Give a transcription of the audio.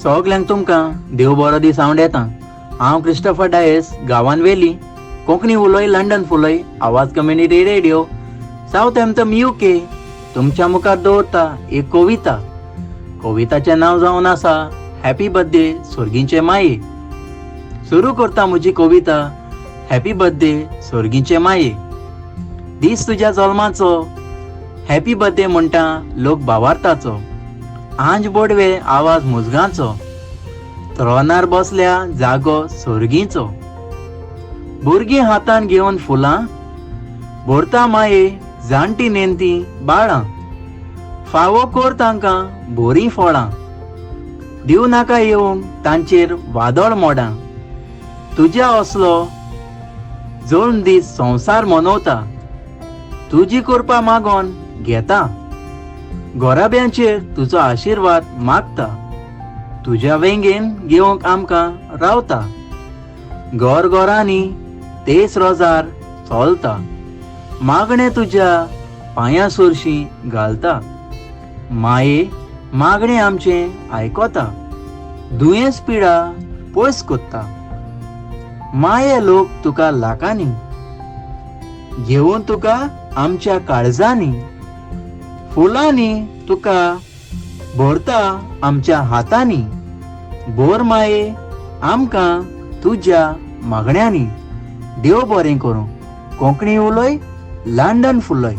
सगल्यांक तुमकां देव बरो दीस हांव येता. हांव क्रिस्टोफर डायस, गांवान वेली, कोंकणी उलय, लंडन फुलय. आवाज कम्युनिटी रेडिओ, सावथहॅम्पटन, UK. तुमच्या मुखार दवरता एक कविता. कविताचें नांव जावन आसा हॅपी बर्थडे सोर्गींचे माये. सुरू करता म्हजी कविता, हॅपी बर्थडे सोर्गींचे माये. दीस तुज्या जल्माचो हॅपी बर्थडे म्हणटा लोक भावार्थाचो. आंज बोडवे आवाज मुजगांचो, त्रोनार बसल्या जागो सोर्गींचो. भुरगीं हातान घेवन फुलां भरता माये, जाणटी नेणटी बाळां, फावो कर तांकां बोरीं फळां. दिवं नाका येवंक तांचेर वादळ मोडां. तुज्या असलो जल्म दीस संवसार मनवता, तुजी कृपा मागोन घेता, घराब्यांचेर तुजो आशिर्वाद मागता, तुज्या वेंगेन घेवंक आमकां रावता. घर घरांनी तेच रोजार चलता, मागणें तुज्या पांयां सरशीं घालता. माये, मागणें आमचें आयकता, दुयेंस पिडा पयस कोत्ता. माये, लोक तुका लाखांनी घेवन तुका आमच्या काळजांनी, फुलांनी तुका भरता आमच्या हातांनी. भोर माये आमकां तुज्या मागण्यांनी. देव बरें करूं. कोंकणी उलय, लंडन फुलय.